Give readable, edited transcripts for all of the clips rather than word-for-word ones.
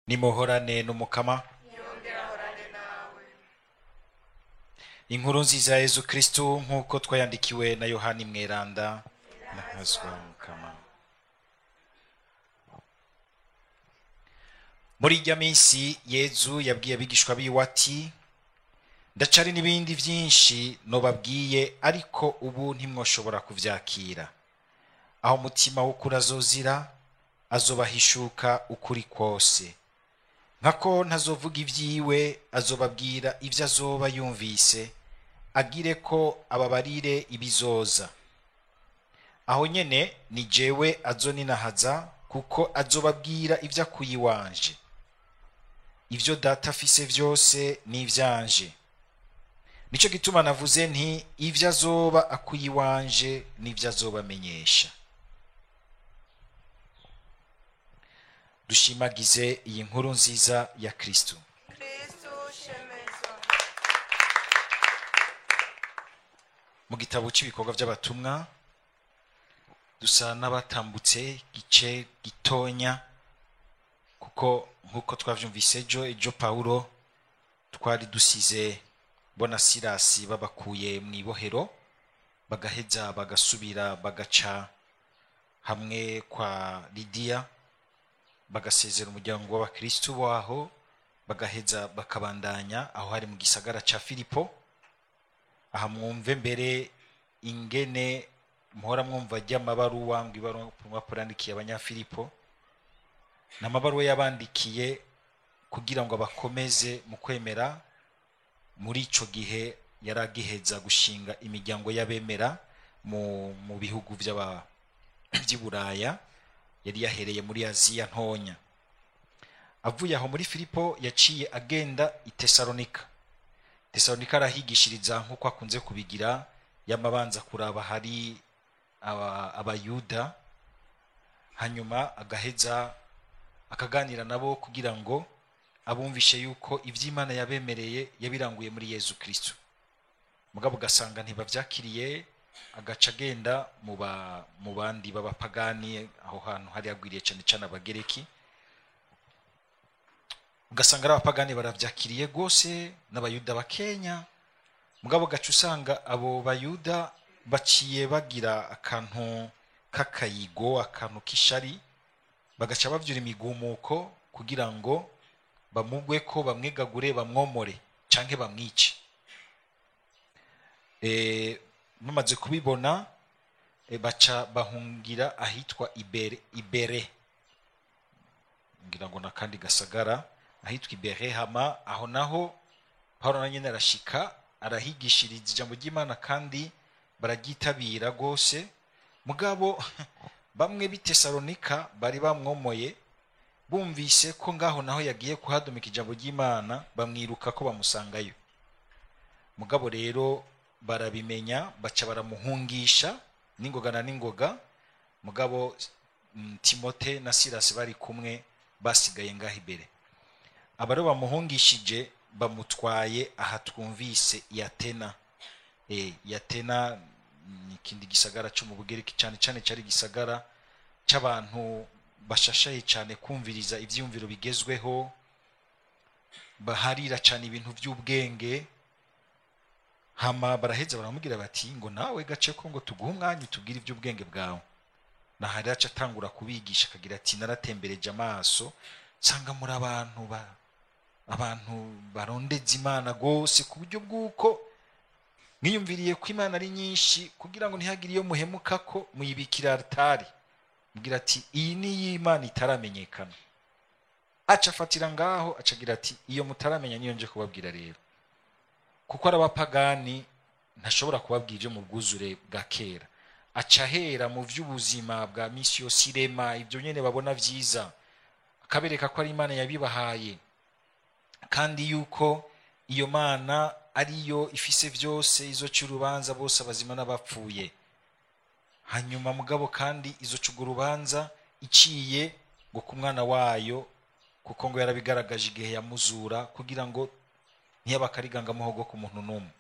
Nimuhorane n'Umukama. Inkuru nziza ya Yezu Kristu nk'uko twayandikiwe na Yohani Mweranda. Nahazwa Mukama. Muri irya minsi Yezu yabwiye abigishwa biwe ati: ndacari n'ibindi vyinshi nobabwiye, ariko ubu ntimwoshobora kuvyakira. Aho umutima w'ukuri azozira, azobahishuka ukuri kwose. Nkako ntazovuga ivyiwe, azobabwira ivyo azoba yumvise, agire ko ababarire ibizoza. Aho nyene ni jewe azoninahaza, kuko azobabwira ivyo akuye iwanje. Ivyo data afise vyose ni ivyanje. Nico gituma navuze nti ivyo azoba akuye iwanje nivyo azobamenyesha. Dushimagize iyi nkuru nziza ya Kristo. Mu gitabo cy'ibikorwa by'abatumwa dusa n'abatambutse gice gitonya, kuko nkuko twavyumvise ejo Paulo twari dusize bona Silasi babakuye mu ibohero, bagaheza bagasubira bagaca hamwe kwa Lidiya, bagasezera umuryango w'abakristo waho, bagaheza bakabandanya aho hari mu gisagara ca Filipo. Aha mwumve mbere ingene muhora mwumva ry'amabaruwa ngo ibaruwa Paulo yandikiye abanyafilipo, n'amabaruwa yabandikiye kugira ngo abakomeze mu kwemera. Muri ico gihe yaragiheza gushinga imiryango y'abemera mu bihugu vy'i Buraya, yari yahereye muri Aziya ntonya. Avuye aho muri Filipo yaciye agenda i Tesalonika. Tesalonika arahigishiriza nkuko akunze kubigira, yamabanza kuraba hari abayuda, hanyuma agaheza akaganira nabo kugira ngo abumvishe yuko ivy'Imana yabemereye yabiranguye muri Yezu Kristo. Mugabo ugasanga ntibavyakiriye, agaca agenda mu bandi b'abapagani, aho hantu hari hagwiriye cane cane abagereki. Ugasanga ari abapagani baravyakiriye gose n'abayuda bakenya. Mugabo gaca usanga abo bayuda baciye bagira akantu k'akayigo, akantu k'ishari, bagaca bavyura imigumuko kugira ngo bamugwe ko bamwegagure, bamwomore canke bamwice. Bamaze kubibona, baca bahungira ahitwa Ibere, ngira ngo nakandi gasagara ahitwa Ibere. Hama aho naho Paulo na nyene arashika arahigishiriza ijambo ry'Imana kandi bararyitabira gose. Mugabo bamwe b'i Tesalonika bari bamwomoye, bumvise ko ngaho naho yagiye kuhadomeka ijambo ry'Imana, bamwiruka ko bamusangayo. Mugabo rero barabimenya, baca baramuhungisha n'ingoga na n'ingoga. Mugabo Timote na Silasi bari kumwe basigaye ngaho imbere. Abaro bamuhungishije bamutwaye aha twumvise i Atena. I Atena ni ikindi gisagara cyo mu Bugereki, cyane cyane cyari gisagara cy'abantu bashashaye cyane kumviriza ivyumviro bigezweho, baharira cyane ibintu by'ubwenge. Hama baraheza baramubwira bati ngo nawe gace ko ngo tuguhe umwanya utubwire iby'ubwenge bwawe. Nahari aca atangura kubigisha akagira ati naratembereje amaso nsanga muri abantu barondeza Imana gose, ku buryo bw'uko mwiyumviriye ko Imana ari nyinshi, kugira ngo ntihagire iyo muhemuka ko muyibikira altari. Mugira ati iyi ni y'Imana itaramenyekana. Aca afatira ngaho acagira ati iyo mutaramenya niyo nje kubabwira rero, kuko ari abapagani ntashobora kubabwira ibyo mu bwuzure bwa kera. Aca ahera mu vy'ubuzima bwa misi yose irema, ibyo nyene babona vyiza, akabereka ko ari Imana yabibahaye, kandi yuko iyo Mana ariyo ifise vyose, izoca urubanza bose abazima n'abapfuye. Hanyuma mugabo kandi izoca urwo rubanza iciye ngo ku mwana wayo, kuko ngo yarabigaragaje igihe yamuzura, kugira ngo ntiyabakarigangamuhogo muhogo ku muntu n'umwe.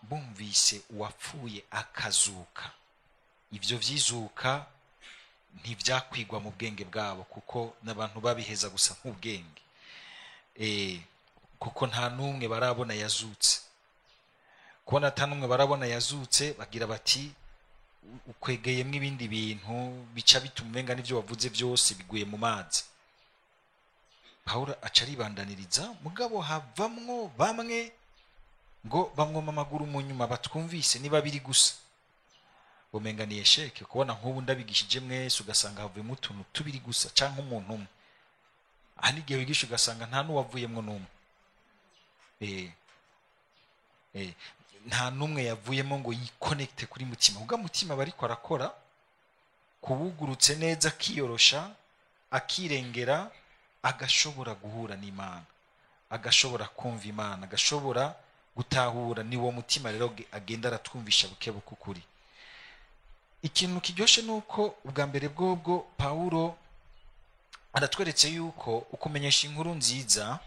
Bumvise uwapfuye akazuka, ivyo vyizuka Ntivyakwigwa mu bwenge bwabo, kuko n'abantu babiheza gusa nk'ubwenge, kuko nta n'umwe barabona yazutse. Kubona ata n'umwe barabona yazutse, bagira bati ukwegeyemwo ibindi bintu bica bituma umenga n'ivyo wavuze byose biguye mu mazi. Pawulo aca aribandaniriza, mugabo havamwo bamwe ngo bamwoma amaguru mu nyuma, batwumvise niba biri gusa bumenga ni esheke. Kubona nk'ubu ndabigishije mwese ugasanga havuyemo utuntu tubiri gusa canke umuntu umwe, aha n'igihe wigisha ugasanga nta n'uwavuyemwo n'umwe, nta n'umwe yavuyemo ngo yikonekite kuri mutima. Ubwo mutima bariko arakora kuwugurutse neza, akiyorosha, akirengera, agashobora guhura n'Imana, agashobora kumva Imana, agashobora gutahura. Ni wo mutima rero agenda aratwumvisha buke buke ukuri. Ikintu kiryoshe nuko ubwa mbere bwobwo Pawulo aratweretse yuko ukumenyesha inkuru nziza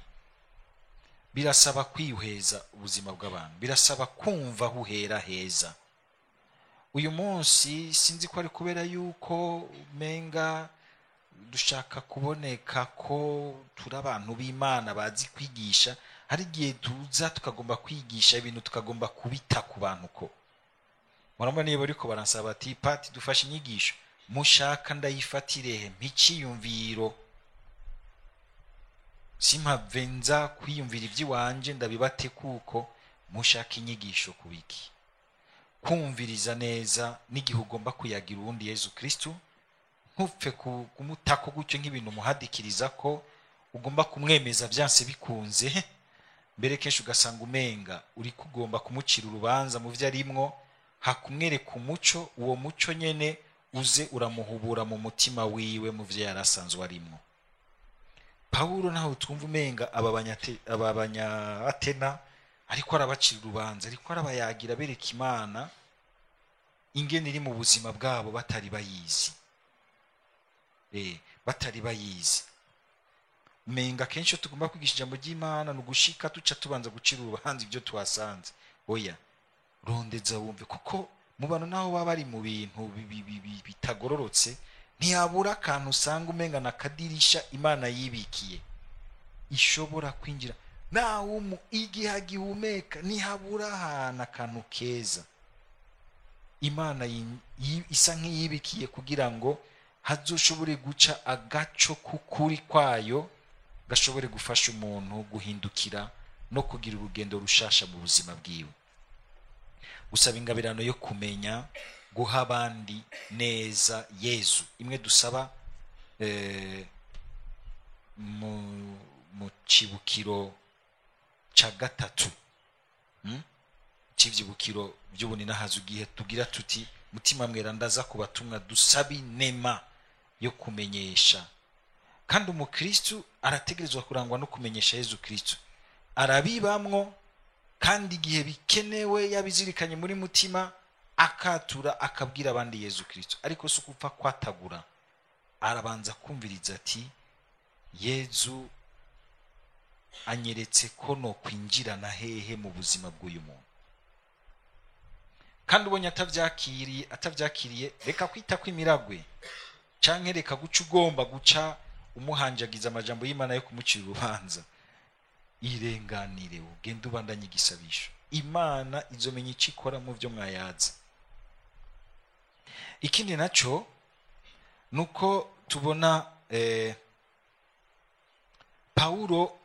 birasaba kwihweza ubuzima bw'abantu, birasaba kumva aho uhera heza. Uyu munsi sinzi ko ari kubera yuko umenga dushaka kuboneka ko turi abantu b'Imana bazi kwigisha, hari igihe tuza tukagomba kwigisha ibintu tukagomba kubita ku bantu. Ko murabona niba ariko baransaba ati pati dufashe inyigisho, mushaka ndayifatirehe mpiciyumviro, simpave nza kwiyumvira iby'iwanje ndabibate, kuko mushaka inyigisho kubiki. Kumviriza neza n'igihe ugomba kuyagira uwundi Yezu Kristu, ntupfe kumutako gutyo nk'ibintu umuhadikiriza ko ugomba kumwemeza byanse bikunze. Mbere kenshi ugasanga umenga uri kugomba kumucira urubanza mu byo arimwo, hakumwereka umuco, uwo muco nyene uze uramuhubura mu mutima wiwe mu byo yarasanzwe arimwo. Pawulo naho twumva umenga aba Banya-Atena ariko arabacira urubanza, ariko arabayagira bereka Imana ingene iri mu buzima bwabo batari bayizi. Batari bayizi. Umenga kenshi iyo tugomba kwigisha ijambo ry'Imana ni ugushika tuca tubanza gucira urubanza ibyo tuhasanze. Oya, rondeza wumve, kuko mu bantu naho baba bari mu bintu bitagororotse, ntiyabura akantu usanga umenga na kadirisha Imana yibikiye ishobora kwinjira. Nawe igihe agihumeka ntihabura ahantu akantu keza Imana isa nk'iyibikiye kugira ngo hazoshobore guca agaco k'ukuri kwayo gashobore gufasha umuntu guhindukira no kugira urugendo rushasha mu buzima bwiwe. Gusaba ingabirano yo kumenya guha abandi neza Yezu, imwe dusaba mu cibukiro ca gatatu, c'ivyibukiro vy'ubuninahazo, igihe tugira tuti mutima mweranda aza kubatumwa dusaba inema yo kumenyesha. Kandi umukristu arategerezwa kurangwa no kumenyesha Yezu Kristu, arabibamwo, kandi igihe bikenewe yabizirikanye muri mutima akatura akabwira abandi Yezu Kristu. Ariko si ukupfa kwatagura, arabanza kumviriza ati Yezu anyeretse ko no kwinjirana hehe mu buzima bw'uyu muntu. Kandi ubonye atavyakiriye, reka kwita kw'imiragwe canke reka guca ugomba guca umuhanjagiza amajambo y'Imana yo kumucira urubanza. Irenganire, ugende ubandanye igisabisho, Imana izomenya ico ikora mu vyo mwayaza. Ikindi naco nuko tubona Pawulo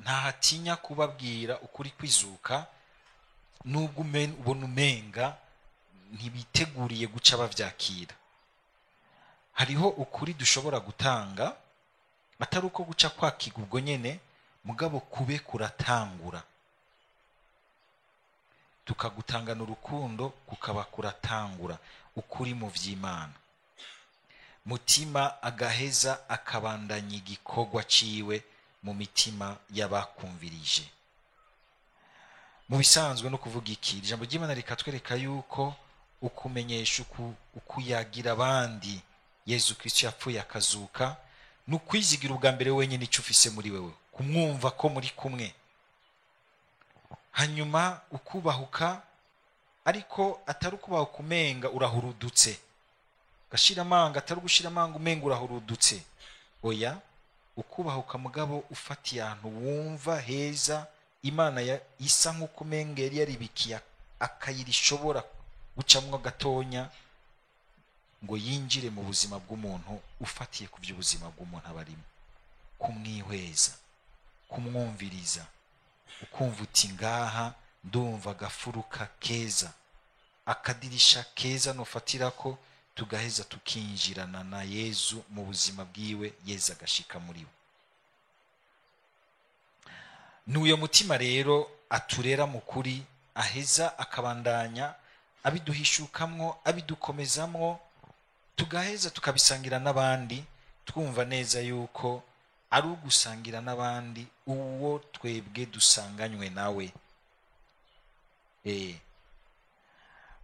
ntahatinya kubabwira ukuri kwizuka, nubwo ubona umenga ntibiteguriye guca bavyakira. Hariho ukuri dushobora gutanga atari uko guca kwakiga ubwo nyene, mugabo kube kuratangura, tukagutangana urukundo kukaba kuratangura ukuri mu vy'Imana. Mutima agaheza akabandanya igikorwa ciwe mu mitima y'abakumvirije. Mu bisanzwe no kuvuga iki, ijambo ry'Imana rikatwereka yuko ukumenyesha ukuyagira abandi Yezu Kristo yapfuye akazuka, nukwizigira ubwa mbere wenyine icyo ufise muri wewe, kumwumva ko muri kumwe, hanyuma ukubahuka, ariko atari ukubahuka umenga urahurudutse, Gashira amanga, atari ugushira amanga umenga urahurudutse, oya, ukubahuka mugabo ufatiye ahantu wumva heza Imana isa nk'uko umenga yari yaribikiye akayira ishobora gucamwo gatonya ngo yinjire mu buzima bw'umuntu, ufatiye ku by'ubuzima bw'umuntu aba arimo, kumwihweza, kumwumviriza, ukumva uti ngaha ndumva agafuruka keza, akadirisha keza nufatirako, tugaheza tukinjirana na Yezu mu buzima bwiwe, Yezu agashika muri we. N'uyo mutima rero aturera mu kuri, aheza akabandanya abiduhishukamwo, abidukomezamwo, tugaheza tukabisangira n'abandi, twumva neza yuko ari ugusangira n'abandi uwo twebwe dusanganywe nawe.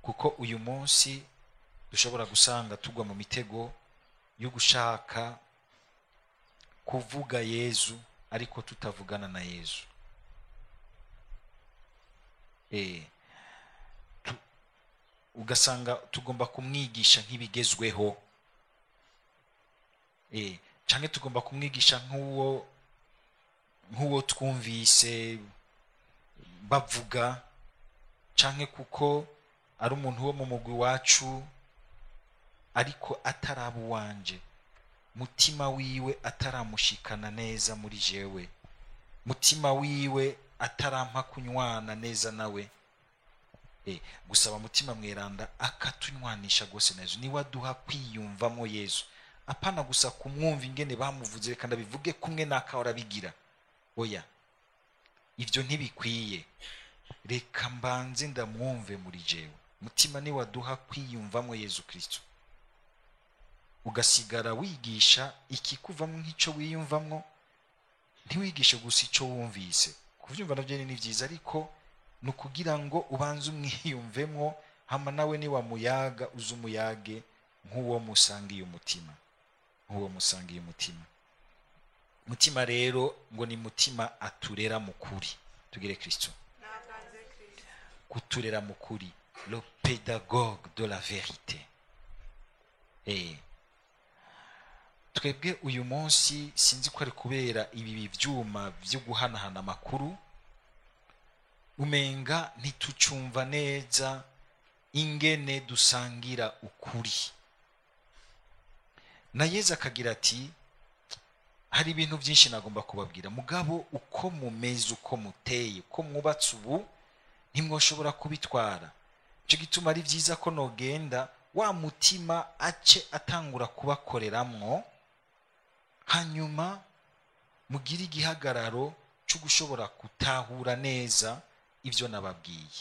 Kuko uyu munsi dushobora gusanga tugwa mu mitego yo gushaka kuvuga Yezu ariko tutavugana na Yezu. Ugasanga tugomba kumwigisha nk'ibigezweho, canke tugomba kumwigisha nk'uwo twumvise bavuga, canke kuko ari umuntu wo mu mugwi wacu ariko ataraba uwanje, mutima wiwe ataramushikana neza muri jewe, mutima wiwe atarampa kunywana neza nawe. Gusaba mutima mweranda akatunywanisha gose na Yezu, niwe aduha kwiyumvamo Yezu, apana gusa kumwumva ingene bamuvuze reka ndabivuge kumwe n'akahora bigira, oya, ivyo ntibikwiye, reka mbanze ndamwumve muri jewe. Mutima niwe aduha kwiyumvamo Yezu Kristo, ugasigara wigisha ikikuvamwo nk'ico wiyumvamwo, ntiwigishe gusa ico wumvise. Kuvyumva navyo ni vyiza, ariko ni ukugira ngo ubanze umwiyumvemwo, hama nawe niwamuyaga uze umuyage nk'uwo musangiye umutima, nk'uwo musangiye umutima. Mutima rero ngo ni mutima aturera mu kuri. Tugire Kristo kuturera mu kuri, le pédagogue de la vérité. Twebwe uyu munsi sinzi ko ari kubera ibi byuma byo guhanahana amakuru, umenga ntitucumva neza ingene dusangira ukuri. Na Yezu akagira ati hari ibintu byinshi nagomba kubabwira, mugabo uko mumeze, uko muteye, uko mwubatse ubu ntimwoshobora kubitwara. Ico gituma ari vyiza ko nogenda wa mutima ace atangura kubakoreramwo, hanyuma mugire igihagararo cyo gushobora gutahura neza ivyo nababwiye.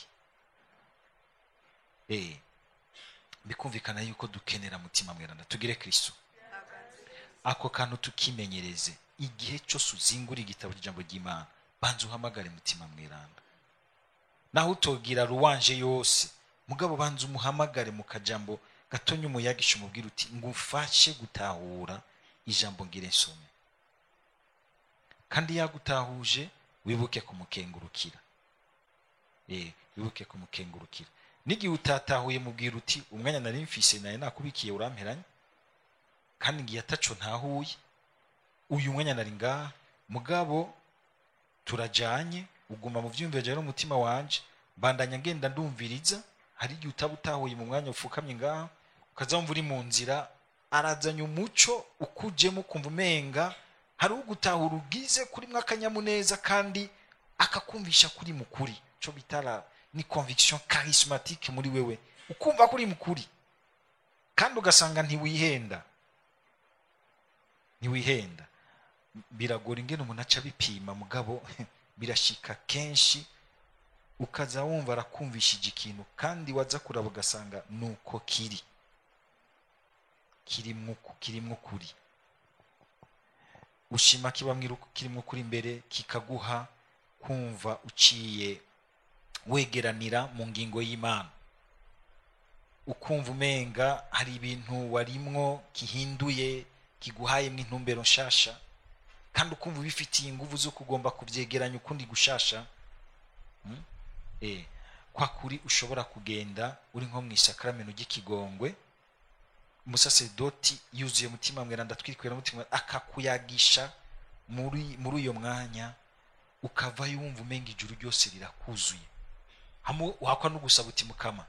Bikumvikana yuko dukenera mutima mweranda. Tugire Kristo ako kantu tukimenyereze. Igihe cyose uzingura igitabo cy'ijambo ry'Imana, banza uhamagare mutima mweranda. Naho utogira ruwanje yose, mugabo banza umuhamagare mu kajambo gatonya umuyagisha, umubwira uti ngufashe gutahura ijambo ngire nsome. Kandi yagutahuje wibuke kumukengurukira. Wibuke kumukengurukira. N'igihe utatahuye mubwira uti umwanya nari mfise naye nakubikiye uramperanye, kandi ngiye ataco ntahuye, uyu mwanya nari ngaha, mugabo turajanye, uguma mu vyumviro byawe n'umutima wanje, bandanya ngenda ndumviriza. Hari igihe utaba utahuye mu mwanya ufukamye ngaha, ukaza wumva uri mu nzira, arazanye umuco ukujemo ukumva umenga hari ugutahura ugize kuri mwakanyamuneza, kandi akakumvisha kuri mukuri, ico bita ni conviction charismatique muri wewe, ukumva kuri mukuri, kandi ugasanga ntiwihenda, ntiwihenda. Biragora ingene umuntu aca bipima, mugabo birashika kenshi ukaza wumva arakumvishije ikintu, kandi waza kuraba ugasanga nuko kiri, kirimwo kuri. Ushima kibamwira kirimwo kuri imbere, kikaguha kumva uciye wegeranira mu ngingo y'Imana, ukumva umenga hari ibintu warimwo kihinduye, kiguhayemwo intumbero nshasha, kandi ukumva ubifitiye inguvu zo kugomba kubyegeranya ukundi gushasha. Kwa kuri ushobora kugenda uri nko mu isakramento ry'ikigongwe, Umusaseredoti yuzuye Mutima Mweranda, atwikwira Mutima, akakuyagisha muri uyo mwanya, ukavayo wumva umenga ijuru ryose rirakuzuye. Hamwe wakwa no gusaba uti: "Mukama,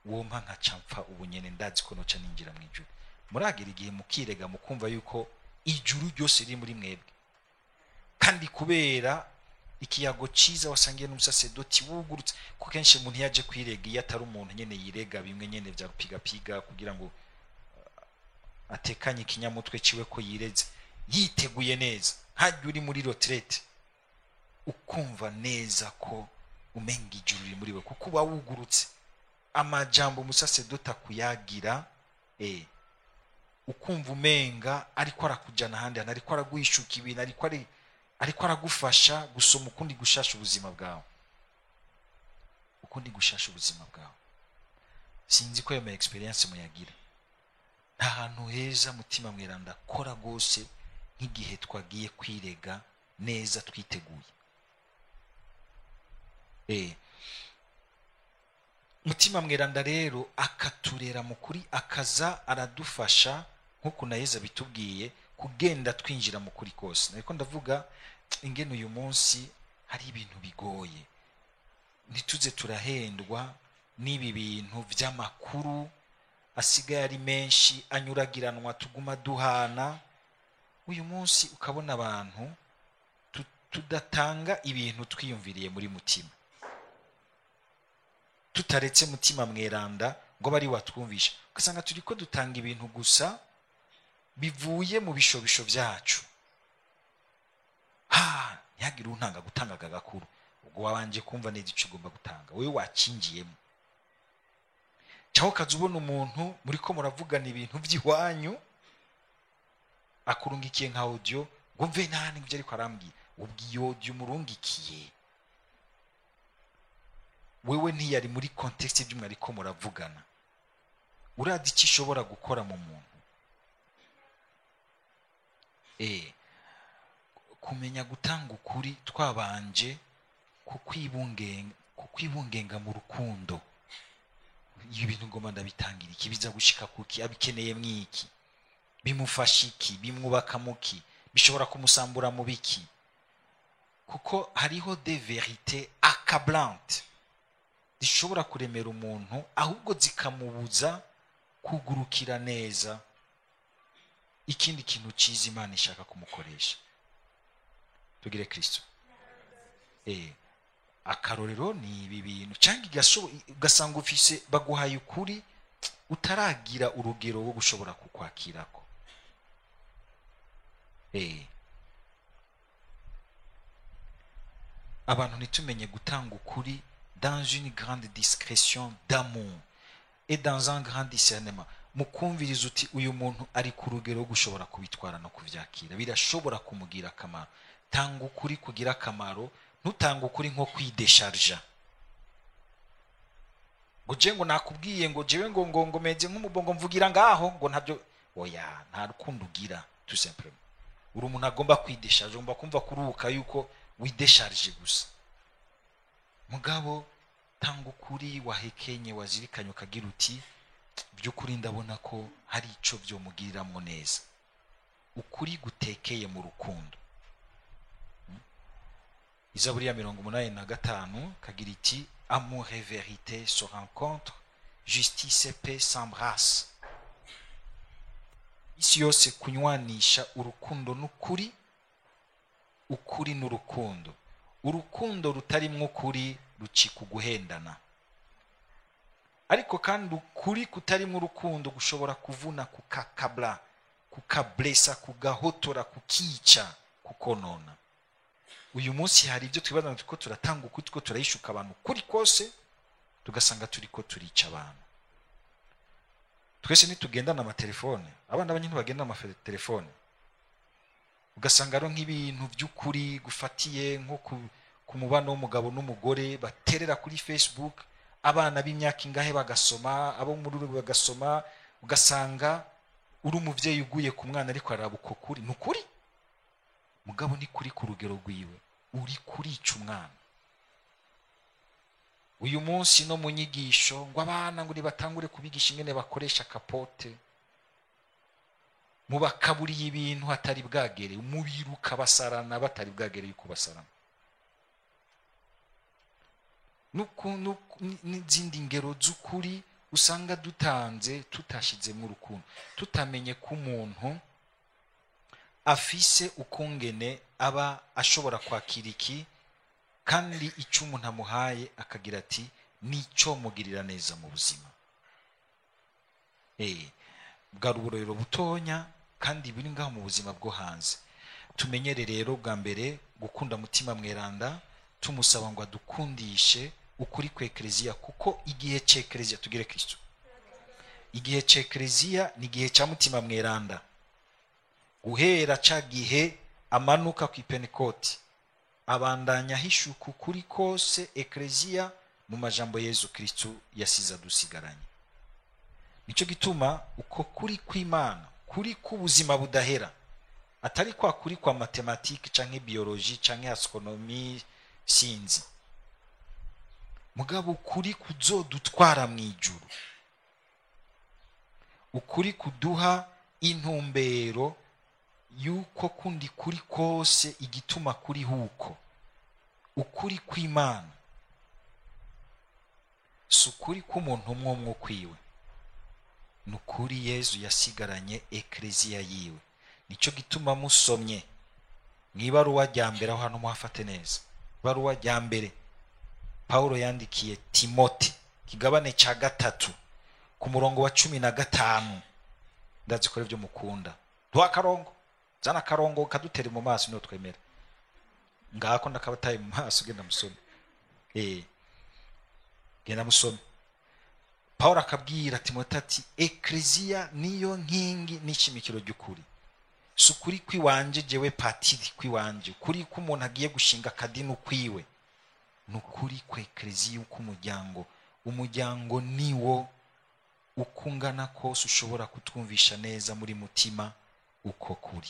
wompa nkaca mpfa ubu nyene, ndazi ko noca ninjira mu ijuru." Muragera igihe mukirega, mukumva yuko ijuru ryose riri muri mwebwe, kandi kubera ikiyago ciza wasangiye n'umusasedoti wugurutse. Kuko kenshi umuntu iyo aje kwirega, iyo atari umuntu nyene yirega bimwe nyene vya rupigapiga kugira ngo atekanye ikinyamutwe ciwe ko yireze, yiteguye neza, nkajya uri muri retraite, ukumva neza ko umenga ijuru riri muri we, kuko uba wugurutse. Amajambo umusasedoti akuyagira, ukumva umenga ariko arakujyana ahandi hantu, ariko araguhishuka ibintu, ariko aragufasha gusoma ukundi gushasha ubuzima bwawe, ukundi gushasha ubuzima bwawe. Sinzi ko ayo ma expérience muyagira. Nta hantu heza Mutima Mweranda akora rwose nk'igihe twagiye kwirega neza twiteguye. Mutima Mweranda rero akaturera mu kuri, akaza aradufasha nk'uko na Yezu bitubwiye kugenda twinjira mu kuri kose. Ariko ndavuga ingene uyu munsi hari ibintu bigoye, ntituze turahendwa n'ibi bintu by'amakuru asigaye ari menshi anyuragiranwa, tuguma duhana. Uyu munsi ukabona abantu tudatanga ibintu twiyumviriye muri mutima, tutaretse Mutima Mweranda ngo bari watwumvisha, ugasanga turi ko dutanga ibintu gusa bivuye mu bishobisho byacu. Ha, ntihagire untanga gutanga aka gakuru. Ubwo wabanje kumva neza icyo ugomba gutanga, wowe wakinjiyemo, cyangwa ukaza ubona umuntu muri ko muravugana ibintu by'iwanyu, akurungikiye nka audio ngo mve nta n'ibyo ariko arambwira. Ubwo iyo audio umurungikiye wewe ntiyari muri contexte y'ibyo mwariko muravugana. Urazi icyo ishobora gukora mu muntu? Kumenya gutanga ukuri twabanje kukwibungenga mu rukundo. Ibi bintu ngoma ndabitangira iki? Biza gushika kuki? Abikeneye mwiki? Bimufasha iki? Bimwubaka muki? Bishobora kumusambura mu biki? Kuko hariho des vérités accablantes zishobora kuremera umuntu, ahubwo zikamubuza kugurukira neza ikindi kintu cyiza Imana ishaka kumukoresha. Tugire Kristo. Akarorero ni ibi bintu, cyangwa ugasanga ufise baguhaye ukuri utaragira urugero rwo gushobora kukwakirako. Abantu ntitumenye gutanga ukuri dans une grande discrétion d'amour et dans un grand discernement, mu kumviriza uti: "Uyu muntu ari ku rugero rwo gushobora kubitwara no kubyakira, birashobora kumugira akamaro." Tanga ukuri kugira akamaro, ntutange ukuri nko kwidesharja ngo je ngo nakubwiye, ngo jewe ngo meze nk'umubongo, mvugira ngaho ngo ntabyo. Oya, nta rukundo ugira. Tout simplement uri umuntu agomba kwidesharja, ugomba kumva kuruhuka yuko widesharje gusa. Mugabo tanga ukuri wahekenye, wazirikanye, ukagira uti: "By'ukuri ndabona ko hari ico byomugiriramwo neza." Ukuri gutekeye mu rukundo. Izaburi ya 85 kagira iti: "Amour et vérité se rencontrent, justice et paix s'embrassent." Isi yose kunywanisha urukundo n'ukuri, ukuri n'urukundo. Urukundo rutarimwo ukuri rucika uguhendana, ariko kandi ukuri kutarimwo urukundo gushobora kuvuna, kukakabla, kukablesa, kugahotora, kukica, kukonona. Uyu munsi hari ibyo twibaza ngo turiko turatanga ukuri, turiko turayishuka abantu ukuri kose, tugasanga turiko turica abantu. Twese ntitugendana amatelefone, abana banyu ntibagendana amatelefone, ugasanga ari nk'ibintu by'ukuri gufatiye nko ku mubano w'umugabo n'umugore baterera kuri Facebook, abana b'imyaka ingahe bagasoma, abo muri uru bagasoma, ugasanga uri umuvyeyi uguye ku mwana ariko araba uko kuri. Ni ukuri, mugabo ni kuri ku rugero rwiwe, uri kurica umwana. Uyu munsi no mu nyigisho ngo abana ngo nibatangure kubigisha ingene bakoresha capote. Mubakaburiye ibintu hatari bwagere, mubiruka basarana batari bwagere yuko basarana. N'izindi ngero z'ukuri usanga dutanze tutashizemo urukundo, tutamenye ko umuntu afise ukungene aba ashobora kwakira iki, kandi icyo umuntu amuhaye akagira ati nicyo mugirira neza mu buzima. Bwari uburorero butonya kandi biri ngaho mu buzima bwo hanze. Tumenyere rero bwa mbere gukunda Mutima Mweranda, tumusaba ngo adukundishe ukuri kwa Ekleziya, kuko igihe c'Ekleziya tugire Kristo. Igihe c'Ekleziya ni igihe ca Mutima Mweranda, guhera ca gihe amanuka ku Pentekote abandanya ahishuka ukuri kose Ekleziya mu majambo Yezu Kristo yasize adusigaranye. Nico gituma uko kuri kw'Imana, kuri k'ubuzima budahera, atari kwa kuri kwa matematike canke biologie canke astronomie sinzi, mugabo kuri kuzodutwara mu ijuru, ukuri kuduha intumbero yuko kundi kuri kose igituma kuri huko. Ukuri kw'Imana si ukuri k'umuntu umwe umwe kwiwe, ni ukuri Yezu yasigaranye Ekleziya yiwe. Nico gituma musomye mw'ibaruwa rya mbere, aho hantu muhafate neza, ibaruwa rya mbere Paulo yandikiye Timote, kigabane ca 3 ku murongo wa 15. Ndazikora ibyo mukunda, duha akarongo, zana akarongo kadutere mu maso niho twemera. Ngako ndakabataye mu maso, genda musome. Genda musome. Paulo akabwira Timote ati Ekleziya niyo nkingi n'ishimikiro ry'ukuri. Si ukuri kwiwanje jewe patiri kwiwanje, ukuri k'umuntu agiye gushinga akadini ukwiwe, ni ukuri kwa Ekleziya k'umuryango. Umuryango niwo ukungana kose ushobora kutwumvisha neza muri mutima uko kuri,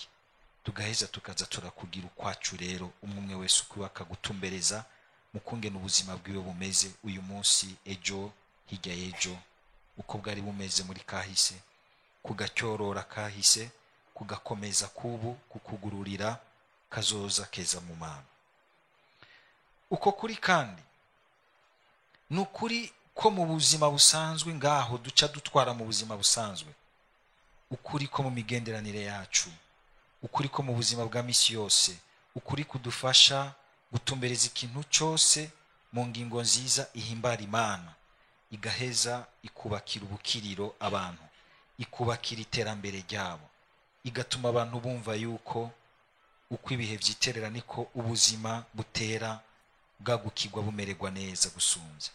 tugaheza tukaza turakugira ukwacu. Rero umwe umwe wese ukwiwe akagutumbereza mu kungena ubuzima bwiwe bumeze uyu munsi, ejo, hirya y'ejo, uko bwari bumeze muri kahise, kugacyorora kahise, kugakomeza kubu, kukugururira kazoza keza mu Mana. Uko kuri kandi ni ukuri ko mu buzima busanzwe ngaho duca dutwara mu buzima busanzwe, ukuri ko mu migenderanire yacu, ukuri ko mu buzima bwa misi yose, ukuri kudufasha gutumbereza ikintu cyose mu ngingo nziza ihimbara Imana, igaheza ikubakira ubukiriro abantu, ikubakira iterambere ryabo, igatuma abantu bumva yuko uko ibihe byiterera niko ubuzima butera bwagukirwa bumererwa neza gusunze.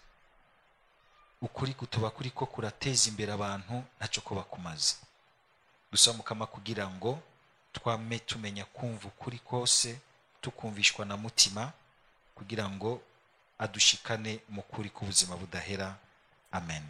Ukuri kutuba kuri ko kurateza imbere abantu ntacyo ko bakumaze. Gusa mukama kugira ngo twame tumenya kumva ukuri kose, tukumvishwa na mutima, kugira ngo adushikane mu kuri k'ubuzima budahera. Amen.